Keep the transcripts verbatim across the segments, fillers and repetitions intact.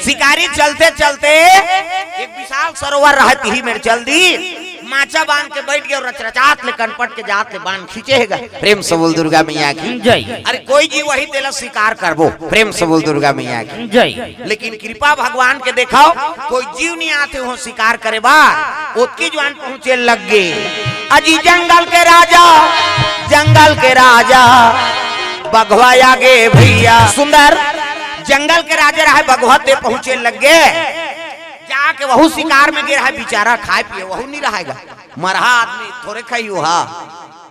शिकारी चलते चलते एक विशाल सरोवर रहत ही मेर चल दी, माचा बांध के बैठ गए और रचरचात ले कनपट के जात ले बांध खींचे हे गा। प्रेम से बोल दुर्गा मैया की जय। अरे कोई जीव वही तेला शिकार करबो, प्रेम से बोल दुर्गा मैया की जय। लेकिन कृपा भगवान के देखाओ, कोई जीव नहीं आते हो शिकार करे बार, ओतकी जुआन पहुंचे लग गे। अजी जंगल के राजा, जंगल के राजा बघवा आगे भैया। सुंदर जंगल के राजा रहे, बघवा ते पहुंचे लग गे। जाके वहू शिकार में गे रहे, बेचारा खाए पिए वहू नहीं रहेगा। मरहा आदमी थोरे खाई हो हा,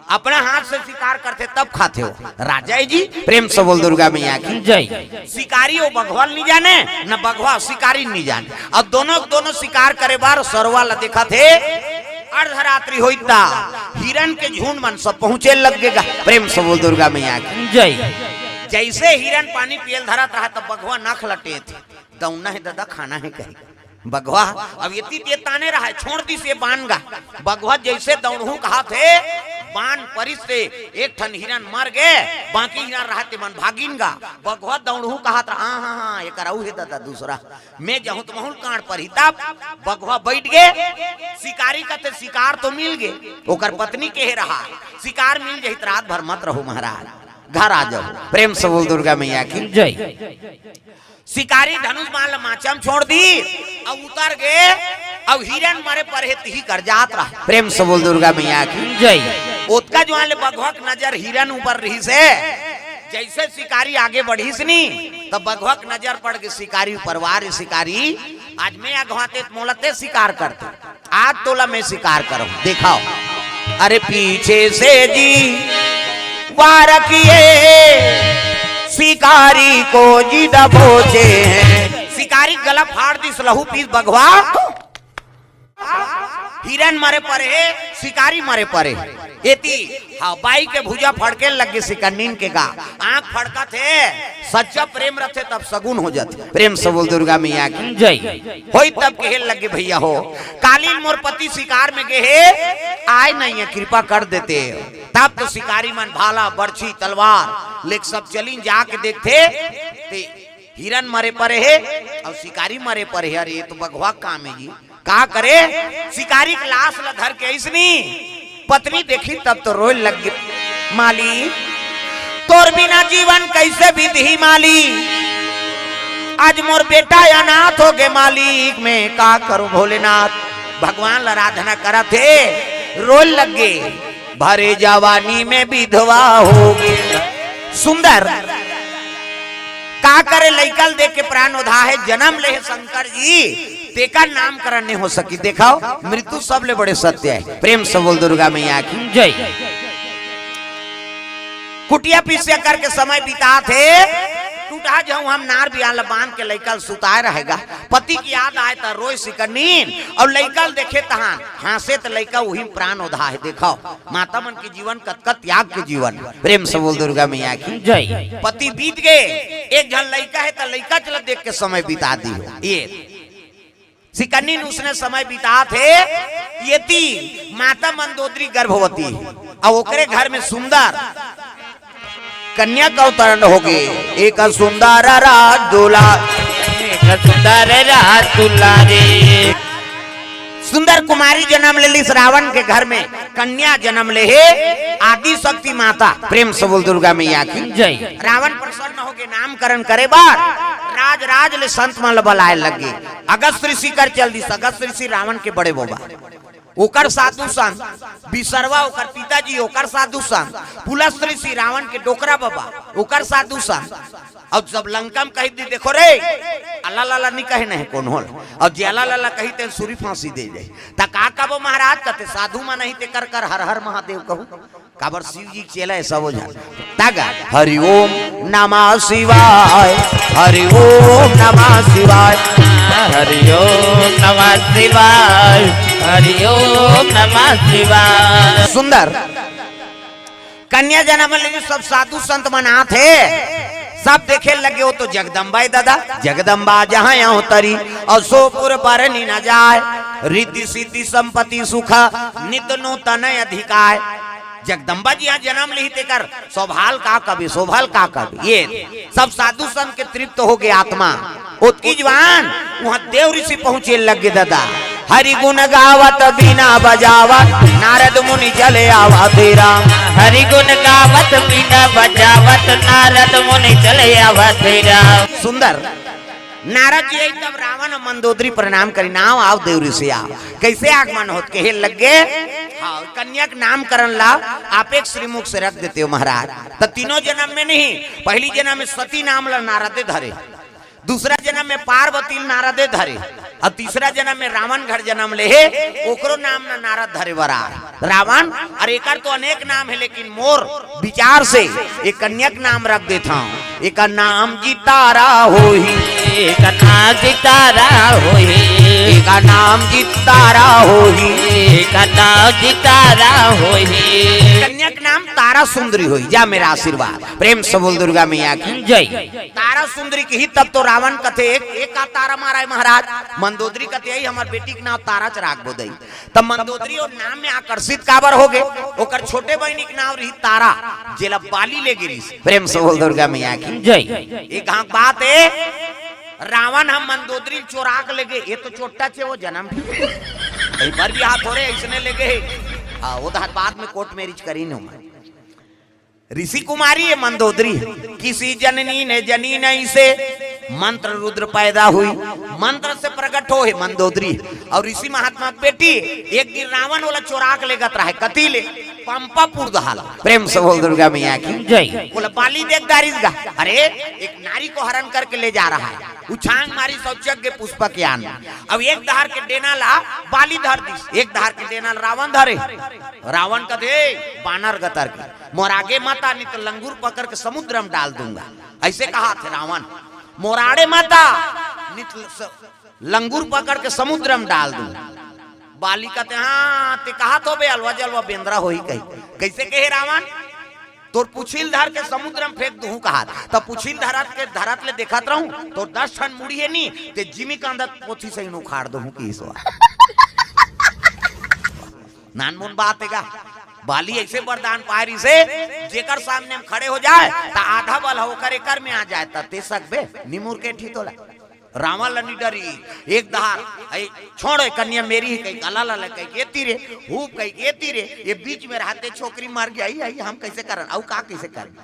अपना हाथ से शिकार करते तब खाते हो। राजा जी प्रेम से बोल दुर्गा मैया की जय। शिकारी वो बघवा नहीं जाने, न बघवा शिकारी नहीं जाने। अब दोनों दोनों शिकार करे बार सरवा ला देखा थे। अर्धरात्रि होई ता हिरन के झुंड मन सब पहुंचे लग गेगा। प्रेम से बोल दुर्गा मैया की जय। जैसे हिरन पानी पियल धरत रहा तब बघवा नख लटे थे, दौड़ना है दादा, खाना है कहीं। बघवा अब ये तीत ये ताने रहा है, छोड़ दी से बान गा। बघवा जैसे दौड़हू कहा थे, बान परिस से एक ठन हिरन मर गए, बाकी हिरन रहा ते मन भागिन गा। बघवा दौड़हू कहा था, हाँ हाँ हाँ, एक रहू है दादा दूसरा, मैं जाहूं तो महूल कांड पर ही। तब बघवा बैठ गए। शिकारी कहते शिकार तो मिल गए, ओकर पत्नी कहे रहा, शिकार मिल जाही त रात भर मत रहो महाराज, घर आ जाओ। प्रेम से बोल दुर्गा मैया की जय। शिकारी धनुष बाण ल माचा म छोड़ दी, अउ उतर गे, अउ हिरन मरे पर हे तिही कर जात रहा। प्रेम से बोल दुर्गा मैया की जय। ओतका जुआन ले बघवा के नजर हिरन ऊपर रही से, जैसे शिकारी आगे बढ़ीस नी, त बघवा के नजर पड़ गे शिकारी ऊपर। वाह रे शिकारी, आज मैं अघवाते त मोला ते शिकार करते, आज तोला मैं शिकार करूं, दिखाओ। अरे पीछे से जी वार किए, शिकारी को जी दबोचे हैं। शिकारी गला फाड़ दिस, लहू पीस बघवा। हिरन मरे परे हे, शिकारी मरे परे हे। एती, हाँ, बाई के भुजा फड़के लग गे सिकन्नीन के गा। आंख फड़कत हे, सच्चा प्रेम रथे तब सगुन हो जाथे। प्रेम से बोल दुर्गा मैया की जय। होई तब कहे लगे, भैया हो, कालीन मोर पति शिकार में गे हे, आए नहीं है, कृपा कर देते। तब तो शिकारी मन भाला, बरछी, तलवार लेके सब चलिन, जाके देखथे, ते हिरन मरे परे हे, अउ शिकारी मरे परे हे। अरे, ये तो बघवा के काम हे जी। का करे, शिकारी के लाश ला धर के अइसनी पत्नी देखी तब तो रोए लग गे। माली, तोर बिना जीवन कैसे बीतही माली, आज मोर बेटा अनाथ हो गे मालिक, मैं का करूं भोलेनाथ। भगवान ला आराधना करत हे, रोए लग गे। भरे जवानी में विधवा हो गे। सुंदर का करे, लइका ल देख के प्राण ओधा हे, जन्म ले हे शंकर जी, तेकर नामकरण नहीं हो सकी। देखाओ, मृत्यु सबले बड़े सत्य हे। प्रेम से बोल दुर्गा मैया की जय। कुटिया पिसिया करके समय बितात हे, टूटहा जाऊं हम नार बियान ल बांध के लइका ल सुताए रहेगा। पति के याद आए त रोए सिकन्नीन, अउ लइका ल देखे तहान हांसे त लइका उही म प्राण ओधा हे। देखाओ, माता मन के जीवन कतका त्याग के जीवन। प्रेम से बोल दुर्गा मैया की जय। पति बीत गे, एक झन लइका हे त लइका चला देख के समय बिता दी हो। ये सिकन्नीन उसने समय बितात हे, एती माता मंदोदरी गर्भवती हे, अउ ओकरे घर में सुंदर कन्या का अवतरण हो गे। एक सुंदर राज दुलार, एक सुंदर राज दुलारी। सुंदर कुमारी जन्म ले लिस रावण के घर में, कन्या जन्म ले हे आदि शक्ति माता। प्रेम से बोल दुर्गा मैया की जय। रावण प्रसन्न हो के नामकरण करे बर राज राज ले संत मन ल बलाए लग गे। अगस्त ऋषि कर चल दिस। अगस्त ऋषि रावण के बड़े बाबा, ओकर साधु संत, विसरवा ओकर पिताजी, ओकर साधु संत, पुलस्त ऋषि रावण के डोकरा बाबा, ओकर साधु संत। अउ जब लंका म कहि दी, देखो रे, अल्ला लल्ला नहीं कहे नहीं कौन होल, अउ जे अल्ला लल्ला कही तेन सूरी फांसी दे जाए। त का कबो महाराज कहते, साधु मन नहीं ते कर कर हर हर महादेव कहू। काबर शिव जी के चेला हे सबो झन। तागा, हरि ओम नमः शिवाय, हरि ओम नमः शिवाय। हरि ओम नमः शिवाय, हरि ओम नमः शिवाय। सुंदर कन्या जन्म ले सब साधु संत मन आथे, सब देखे लगे, वो तो जगदम्बा हे दादा, जगदम्बा जहाँ अवतरी, अउ सो पुर बरनी न जाय, रिद्धि सिद्धि संपत्ति सुख, नित नूतन अधिकाय। जगदम्बा जी यहाँ जन्म लिही तेकर सौभाल का कबे, शोभल का कबे। ये सब साधु संत के तृप्त हो गे आत्मा। ओतकी जुवार उहाँ देव ऋषि पहुँचे लग गे दादा। हरि गुण गावत बीना बजावत नारद मुनि चले आवा तेरा। हरि गुण गावत बीना बजावत नारद मुनि चले आवा तेरा। सुंदर। नारद जी आई तब रावण अउ मंदोदरी प्रणाम करिन, "आव, आव देव ऋषि, आव।" कइसे आगमन होत, कहे लग गे, "हाँ, कन्या के नामकरण ला आप एक श्रीमुख से रख देते हो महाराज।" त तीनों जनम में नहीं, पहिली जनम में सती नाम ला नारदे धरे, दूसरा जनम में पार्वती ल नारदे धरे, अउ तीसरा जनम में रावण घर जनम ले हे, ओकरो नाम न नारद धरे बरार। रावण, अरे एकर तो अनेक नाम हे, लेकिन मोर विचार से एक कन्या के नाम रख देथंव। एकर नाम जी तारा होही। एकर नाम जी तारा होही। एकर नाम जी तारा होही। एकर नाम जी तारा होही। कन्या के नाम तारा सुंदरी होही। जा मेरा आशीर्वाद। प्रेम से बोल दुर्गा मैया की जय। तारा सुंदरी किही तब तो रावण कथे, "एक, एक का तारा मारा हे महाराज?" मंदोदरी कथे, "यही हमर बेटी के नाम तारा च राखबो दई।" तब मंदोदरी ओ नाम में आकर्षित काबर हो गे? ओकर छोटे बहिनी के नाम रही तारा, जेला बाली ले गे रिहिस। प्रेम से बोल दुर्गा मैया की जय। एक घांक बात हे, रावण ह मंदोदरी ल चोरा के ले गे, ये तो चोट्टा चे वो जनम। कहीं पर भी हाथ हो रहे, अइसने ले गे। हाँ, वो तो हर बाद में कोर्ट मैरिज करिन हो मैं। ऋषि कुमारी हे मंदोदरी, किसी जननी ने जनी नहीं से मंत्र रुद्र पैदा हुई, मंत्र से प्रकट हो हे मंदोदरी। अउ ऋषि महात्मा के बेटी, एक दिन रावण ओला चोरा के लेगत रहे, कती ले? पंपापुर दहा ल। प्रेम से बोल दुर्गा मैया की जय। ओला बाली देख डारिस गा, अरे एक नारी को हरण करके ले जा रहा है। उछांग मारिस अउ चघ गे पुष्पक यान। अब एक धार के डेना ला बाली धर दिस, एक धार के डेना ला रावण धरे। रावण कथे, "ए, बानर गतर के, मोर आगे मत आ, नहीं तो लंगूर पकड़ के समुद्र में डाल दूंगा।" अइसे कहाथे रावण, "मोर आड़े मत आ, नहीं तो स-, लंगूर पकड़ के समुद्र में डाल दूंगा।" बाली कथे, "हाँ, ते कहाथो बे, अलवा जलवा बेंदरा होही कही।" कइसे कहे रावण? "तोर पुछी ल धर के समुद्र में फेंक दूहूं," कहाथे। त पुछी ल धरत के धरत ले देखत रहूं, तोर दस ठन मुड़ी हे नी, ते जिमी कांदत पोथी सही उखाड़ दूहूं किहिस। नानमुन बात हे गा। बाली अइसे वरदान पाय रिहिसे, जेकर सामने में खड़े हो जाय, त आधा बल ह ओकर एकर में आ जाय, त ते सकबे, निमुर के ठी तोला। रावण ल नि डरी, एक धार, "अई, छोड़, ए कन्या मेरी हे," कहिके, "अला ला ला," कहिके, "एती रे, हूप," कहिके, "एती रे, ये बीच में रहते छोकरी मर गई, आई, आई, हम कइसे करन, अउ का कइसे करन?"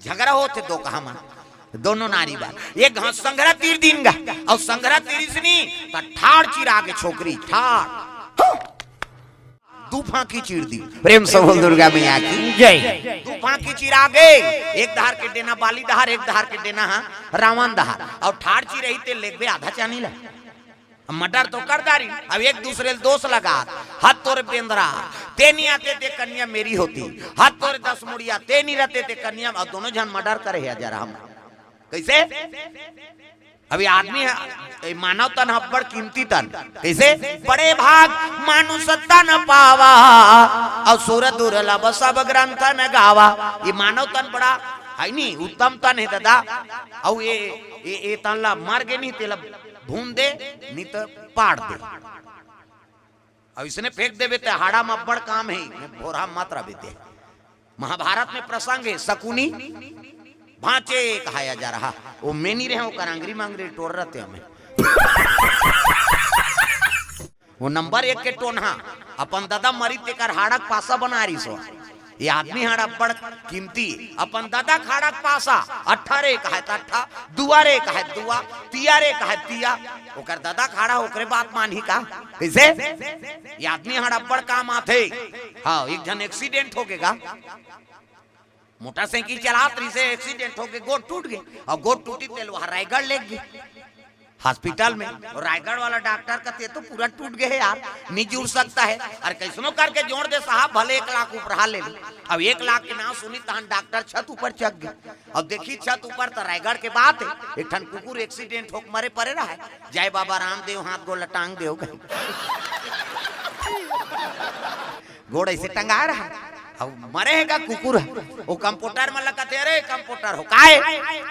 झगड़ा होथे दो कहा मन, दोनों नारी बर। एक घांव संघरा तीर दिन गा, अउ संघरा तीरिस नी, त ठाड़ चिरा गे छोकरी, ठाड़। दू फांकी चीर दी। प्रेम से बोल दुर्गा मैया की जय। दू फांकी चिरा गे, एक धार के डेना बाली डहार, एक धार के डेना हा रावण डहार। अउ ठाड़ चिरही ते लेगबे आधा चानी ला। मर्डर तो कर डारी, अब एक दूसरे ल दोष लगा, "हत तोरे बेंदरा, ते नी आते ते कन्या मेरी होती, हत तोरे दस मुड़िया, ते नी रहते ते कन्या," अउ दोनों झन मर्डर करे हे जरा हम। कइसे? अभी आदमी हे, ए, मानव तन ह अब्बड़ कीमती तन। कइसे? "बड़े भाग मानुष तन पावा, अउ सुर दुर्लभ सब ग्रंथ न गावा।" ये मानव तन बड़ा हे नी, उत्तम तन हे दादा। अउ ये, ये, ये तन ला मर गे नी, तेला भून दे, नी त पाड़ दे। अउ इसने फेंक देबे ते हाड़ा म अब्बड़ काम हे, भोरहा मत रबे ते। महाभारत में प्रसंग हे, शकुनी भांचे कहाया जा रहा, वो मेनी रहे, वो करांगरी मांगरी टोर रहते हमें। वो नंबर एक के टोनहा, अपन दादा मरी तेकर हाड़ा के पासा बना रही सो। ये आदमी हाड़ा अब्बड़ कीमती, अपन दादा के हाड़ा के पासा, अट्ठा रे कहे त अट्ठा, दुआ रे कहे दुआ, तिया रे कहे तिया, ओकर दादा के हाड़ा ओकरे बात मानही का? कइसे? ये आदमी हाड़ा अब्बड़ काम आथे। हाँ, एक झन एक्सीडेंट हो गे गा, मोटरसाइकिल चलात रहिसे, एक्सीडेंट हो गे, गोड़ टूट गे, अउ गोड़ टूटी तेल वहाँ रायगढ़ ले गे। हॉस्पिटल में, अउ रायगढ़ वाला डॉक्टर कथे, "तो पूरा टूट गे हे यार, नहीं जुड़ सकता है।" अरे कइसनो करके जोड़ दे साहब, भले एक लाख उपराहा ले ले। अब एक लाख के नाम सुनी तहन डॉक्टर छत ऊपर चघ गे। अब देखी छत ऊपर त रायगढ़ के बात हे, एक ठन कुकुर एक्सीडेंट होके मरे परे रहा हे, जाय बाबा रामदेव हाथ गोड़ ल टांग देव कहे। गोड़ अइसे टंगाय रहा, अउ मरे हे गा कुकुर ह। वो कंपाउंडर मन ल कथे, "अरे कंपाउंडर हो, काय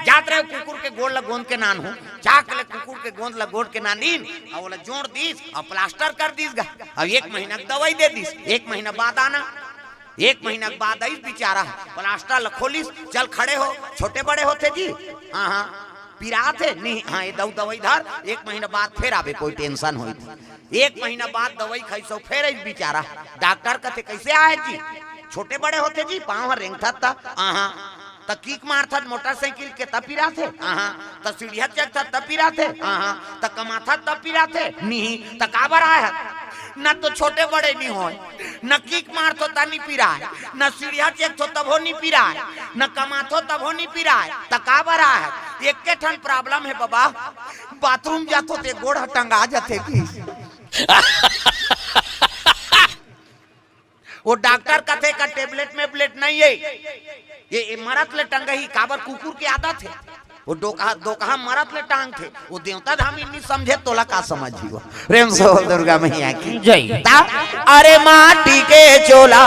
जात रहे कुकुर के गोड़ ल गोंद के नानहूं?" चाक ले कुकुर के गोंद ल गोंद के नानिन, अउ ओला जोड़ दिस, अउ प्लास्टर कर दिस गा। अब एक महीना के दवाई दे दिस, एक महीना बाद आना। एक महीना के बाद आइस बिचारा, प्लास्टर ल खोलिस, "चल खड़े हो, छोटे बड़े होथे जी?" "हाँ हाँ।" "पिरात हे?" "नहीं।" "हाँ, ये दऊ दवाई धर, एक महीना बाद फिर आबे, कोई टेंशन होई।" एक महीना बाद दवाई खाइस, फिर आइस बिचारा। डॉक्टर कथे, "कैसे आए जी?" "छोटे बड़े होथे जी, पाँव ह रेंगथत त।" "हाँ हाँ।" "त किक मारथत मोटरसाइकिल के, त पिराथे?" "हाँ हाँ।" "त सीढ़िया चघथत, त पिराथे?" "हाँ हाँ।" "त कमाथत, त पिराथे?" "नहीं।" "त काबर आए हत?" "न तो छोटे बड़े नहीं होय, न किक मारथो त नहीं पिराय, न सीढ़िया चघथो तभो नहीं पिराय, न कमाथो तभो नहीं पिराय, त काबर आए हत?" "एक्के ठन प्रॉब्लम हे बबा, बाथरूम जाथो ते गोड़ ह टंगा जाथे।" कि वो डॉक्टर कथे का टेबलेट मेबलेट नहीं हे, ये, ये मरत ले टंगही, काबर कुकुर के आदत हे, वो डोकहा, डोकहा मरत ले टांगथे, वो देवता धाम इन्नी समझे, तोला का समझही वो। प्रेम से बोल दुर्गा मैया की जय। ता, अरे माटी के चोला,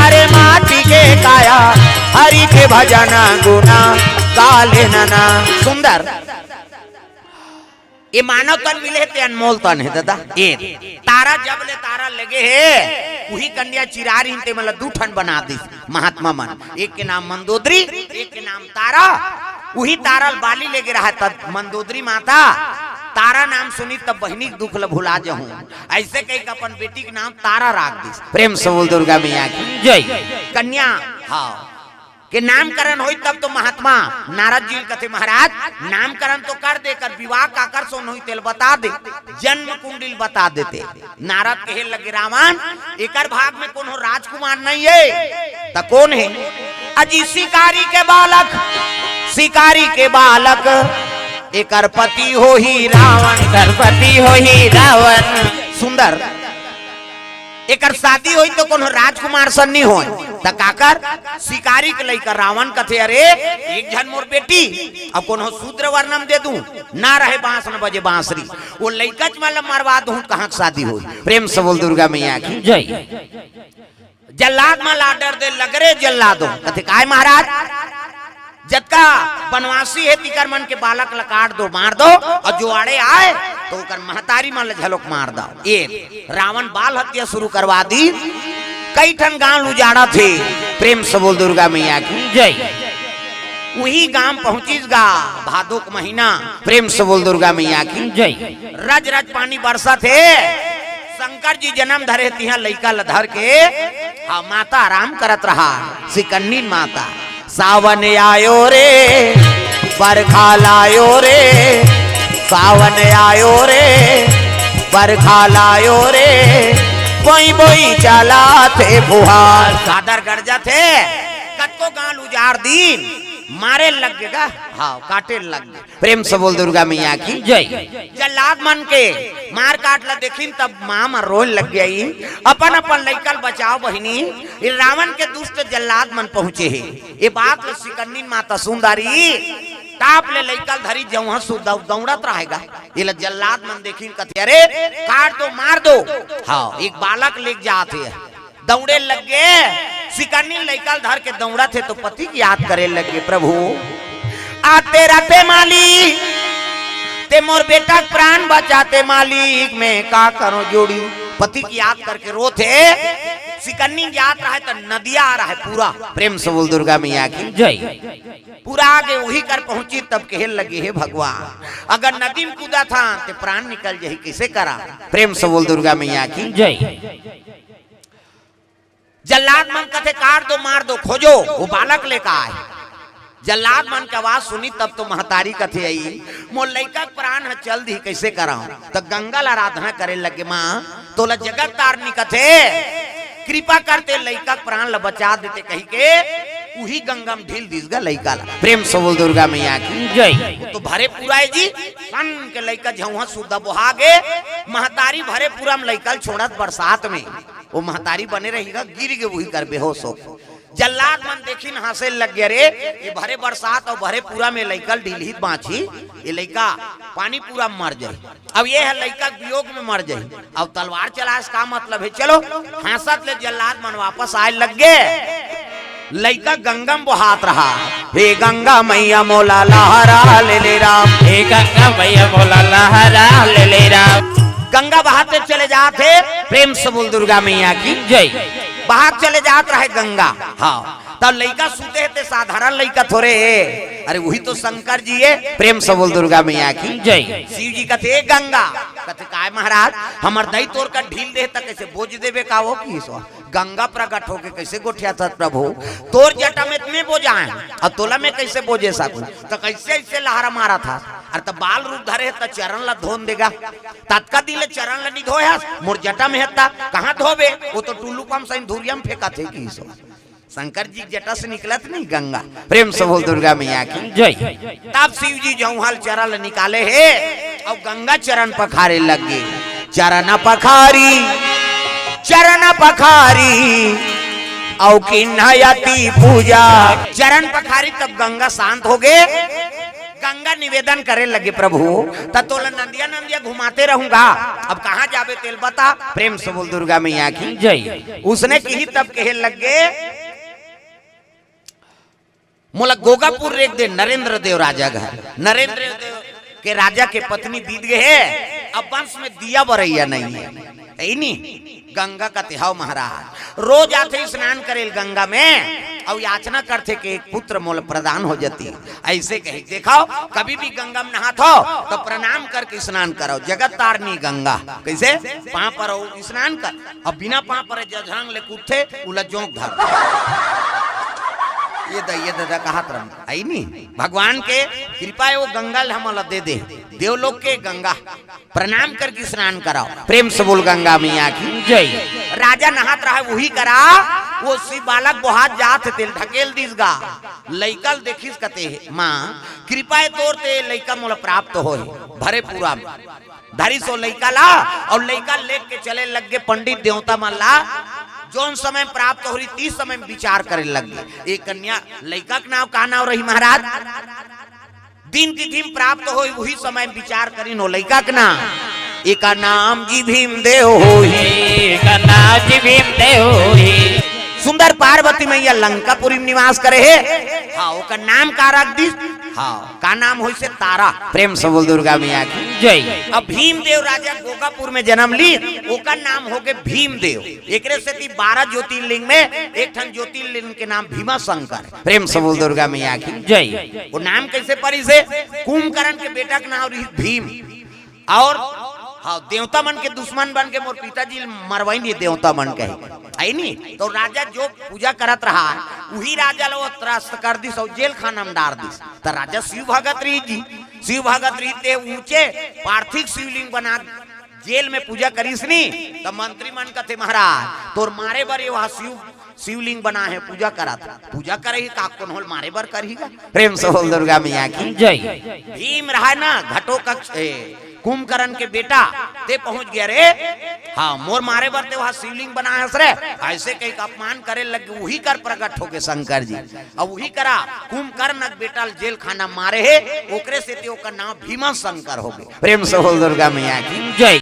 अरे माटी के काया, हरि के भजन गुना गाले नना। सुंदर। ये मानव तन मिले हे ते अनमोल तन हे दादा। ए तारा जब ले तारा लगे हे, उही कन्या चिरारी हिन ते मतलब दू ठन बना दिस महात्मा मन। एक के नाम मंदोदरी, एक के नाम तारा। उही तारा ल बाली लेगे रहा तब मंदोदरी माता तारा नाम सुनी तब बहिनी के दुख ल भुला जहूं। ऐसे कही के अपन बेटी के नाम तारा राख दिस। प्रेम से बोल दुर्गा मैया की जय। कन्या, हाँ, के नामकरण होई तब तो महात्मा नारद जी कथे, "महाराज, नामकरण तो कर दे, कर विवाह काकर सोन होई तेल बता दे, जन्म कुंडली बता देते।" नारद कहे लगे, "रावण, एकर भाग में कोनो राजकुमार नहीं हे, त कोन हे?" "अजी शिकारी के बालक, शिकारी के बालक, एकर पति होही रावण, एकर पति होही रावण।" सुंदर। एकर शादी होई तो कोनो राजकुमार सन नहीं होय, त काकर? शिकारी के लइका रावण कथे, "अरे, एक झन मोर बेटी, अब कोनो शूद्र वर्ण म दे दूं, ना रहे बांस न बजे बांसुरी।" वो लइका च मतलब मरवा दूं, कहां के शादी होई? प्रेम से बोल दुर्गा मैया की जय। जल्लाद मन ला order दे लग रे जल्लादो, कथे, "काय महाराज?" जतका बनवासी हे, तिकर मन के बालक ल काट दो, मार दो, अउ जो आड़े आय, त ओकर महतारी मन ल झलोक मार दो। ए रावण बाल हत्या शुरू करवा दी, कई ठन गांव ल उजाड़त हे। प्रेम से बोल दुर्गा मैया की जय। उही गांव पहुंचिस गा भादो के महीना। प्रेम से बोल दुर्गा मैया की जय। रज रज पानी बरसत हे, शंकर जी जनम धरे, तिहां लइका ल धर के, हाँ, माता आराम करत रहा, सिकन्नी माता। सावन आयो रे, बरखा लायो रे, सावन आयो रे, बरखा लायो रे, बोई बोई चलाथे फुहार। चादर गरजत हे, कतको गांव ल उजाड़ दीन, मारे लग गे गा, हाँ, काटे लग गे। प्रेम से बोल दुर्गा मैया की जय। जल्लाद मन के मार काट ला देखिन तब मां मन रोए लग गई। अपन अपन लइका ल बचाव बहिनी, ए रावण के दुष्ट जल्लाद मन पहुंचे हे। ए बात ल सिकन्नी माता सुंदरी टाप ले लइका ल धरी जउहां सु दौ-, दौड़त रहेगा। एला जल्लाद मन देखिन कथे, "अरे काट दो, मार दो।" हाँ, एक बालक लेके जात हे। दौड़े लग गे, सिकन्नी लइका ल धर के दौड़त हे तो पति के याद करे लग गे, "प्रभु, आते रथे मालिक, ते मोर बेटा के प्राण बचाते मालिक, मैं का करूं जोड़ी।" पति के याद करके रोत हे। सिकन्नी जात रहा हे त नदिया आ रहा हे पूरा। प्रेम से बोल दुर्गा मैया की जय। पूरा आगे उही कर पहुंची तब कहे लगे, "हे भगवान, अगर नदी म कूदत हंव ते प्राण निकल जही, कइसे करा?" प्रेम से बोल दुर्गा मैया की जय। जल्लाद मन कथे, "काट दो, मार दो, खोजो, वो बालक लेके आए।" जल्लाद मन के आवाज सुनी, तब तो महतारी कथे, "अई, मोर लइका के प्राण ह चल दिही, कइसे करंव?" त गंगा ल आराधना करे लगे, "माँ, तोला जगत तारनी कथे, कृपा करते लइका के प्राण ल बचा देते," कहिके उही गंगा म ढील दिस गा लइका ल। प्रेम से बोल दुर्गा मैया की जय। वो तो भरे पूरा हे जी, सन के लइका झउहा सुद्धा बोहा गे, महतारी भरे पूरा म लइका ल छोड़त बरसात में। वो महतारी बने रही गा, गिर गे उही कर बेहोश हो। जल्लाद मन देखिन हंसे लग गे, "अरे, ये भरे बरसात अउ भरे पूरा में लइका ल ढीलही त बांचही, ये लइका पानी पूरा में मर जाही। अब ये ह लइका के वियोग में मर जाही, अब तलवार चलाए से का मतलब हे?" चलो, हंसत ले जल्लाद मन वापस आए लग गे। लइका गंगा में बोहात रहा, "हे गंगा मैया मोला लहरा ले ले राम, हे गंगा मैया मोला लहरा ले ले राम।" गंगा बहाते चले जात हे। प्रेम से बोल दुर्गा मैया की जय। बहात चले जात रहे गंगा। हाँ, तब लइका सुते हे ते साधारण लइका थोरे हे। अरे वही तो शंकर जी हे। प्रेम से बोल दुर्गा मैया की जय। शिव जी कथे, "ए गंगा।" कथे, "काय महाराज, हमर दई तोर का ढील दे त कइसे बोझ देबे का वो की सो?" गंगा प्रकट होके कइसे गोठियाथस प्रभु, "तोर जटा में त मैं बोझाय हंव, अउ तोला मैं कइसे बोझे सकहूं? त कइसे अइसे लहरा मारथस? अरे त बाल रूप धरे हे त चरण ला धोन दे गा, ततका दिन ले चरण ला नइ धोय हस, मोर जटा में हे त कहां धोबे? वो तो टुल्लू पंप सही धुरिया में फेंकत हे की सो।" शंकर जी के जटा से निकलत नहीं गंगा। प्रेम से बोल दुर्गा मैया की जय। तब शिव जी जौहल चरण ला निकाले हे अउ गंगा चरण पखारे लग गे। "चरण पखारी, चरण पखारी, अउ किन्है अति पूजा।" चरण पखारी तब गंगा शांत हो गे। गंगा निवेदन करे लगे, "प्रभु, त तोला नंदिया नंदिया घुमाते रहूंगा, अब कहां जाबे तेला बता।" प्रेम से बोल दुर्गा मैया की जय। उसने किही तब कहे लग गे, "मोला गोगापुर रेख दे, नरेंद्र देव राजा घर।" नरेंद्र देव के राजा के पत्नी बीत गे हे, अब वंश में दिया बरइया नहीं हे। हे नी? गंगा कथे, "हव महाराज।" रोज आथे स्नान करे ल गंगा में, अउ याचना करथे कि एक पुत्र मोला प्रदान हो जाती। अइसे कहे, देखव, कभी भी गंगा में नहात हव त प्रणाम करके स्नान करव। जगत तारनी गंगा, कइसे? पांव परव, स्नान कर। अब बिना पांव परे जझरंग ले कूदथे, उला जोंक धर। ये द, ये ददा कहत रहन, हे नी? भगवान के कृपा हे, वो गंगा ल हमला दे दे, देवलोक के गंगा। प्रणाम करके स्नान करव। प्रेम से बोल गंगा मैया की जय। राजा नहात रहा, वही करा वो शिव बालक बोहात जात हे, तेला ढकेल दिस गा। लइका ल देखिस कथे, "मां, कृपा हे तोर, ते लइका मोला प्राप्त होय।" भरे पूरा में धरिस वो लइका ला, अउ लइका लेके चले लग गे पंडित देवता मन ला। जौन समय प्राप्त होही, तीस समय में विचार करे लग गे। ए कन्या, लइका के नांव का नांव रही महाराज? दिन तिथि में प्राप्त होय, उही समय विचार करिन हो लइका के नाम। एकर नाम जी भीमदेव होही। एकर नाम जी भीमदेव होही। सुंदर पार्वती मैया लंकापुरी में निवास करे हे। हाँ, ओकर नाम का रख दिस? हाँ, का नाम होइसे? तारा। प्रेम से बोल दुर्गा मैया की जय। अब भीमदेव राजा गोगापुर में जन्म ली, ओकर नाम हो गे भीमदेव। एकरे सेती बारह ज्योतिर्लिंग में एक ठन ज्योतिर्लिंग के नाम भीमा शंकर। प्रेम से बोल दुर्गा मैया की जय। वो नाम कइसे परिस हे? कुंभकर्ण के बेटा के नाम रहिस भीम। अउ हाँ, देवता मन के दुश्मन बन के मोर पिताजी ल मरवाइन हे देवता मन कहे। हे नी? त राजा जो पूजा करत रहा, उही राजा ल वो त्रस्त कर दिस अउ जेल खाना में डार दिस। त राजा शिव भगत रहिस जी, शिव भगत रहिस ते ऊंचे पार्थिव शिवलिंग बना जेल में पूजा करिस नी, त मंत्री मन कथे, "महाराज, तोर मारे बर ये वहाँ शिव, शिवलिंग बना हे, पूजा करत।" पूजा करे ही का, कोनो ल मारे बर करही गा? प्रेम से बोल दुर्गा मैया की जय। भीम रहा ना, घटोत्कच, ए, कुंभकर्ण के बेटा, ते पहुंच गे रे। हाँ, मोर मारे बर ते वहाँ शिवलिंग बना हस रे, अइसे कहिके अपमान करे लग गे। उही कर प्रकट हो गे शंकर जी। अब उही करा कुंभकर्ण के बेटा ल जेल खाना मारे हे, ओकरे सेती ओकर नाम भीमा शंकर हो गे। प्रेम से बोल दुर्गा मैया की जय।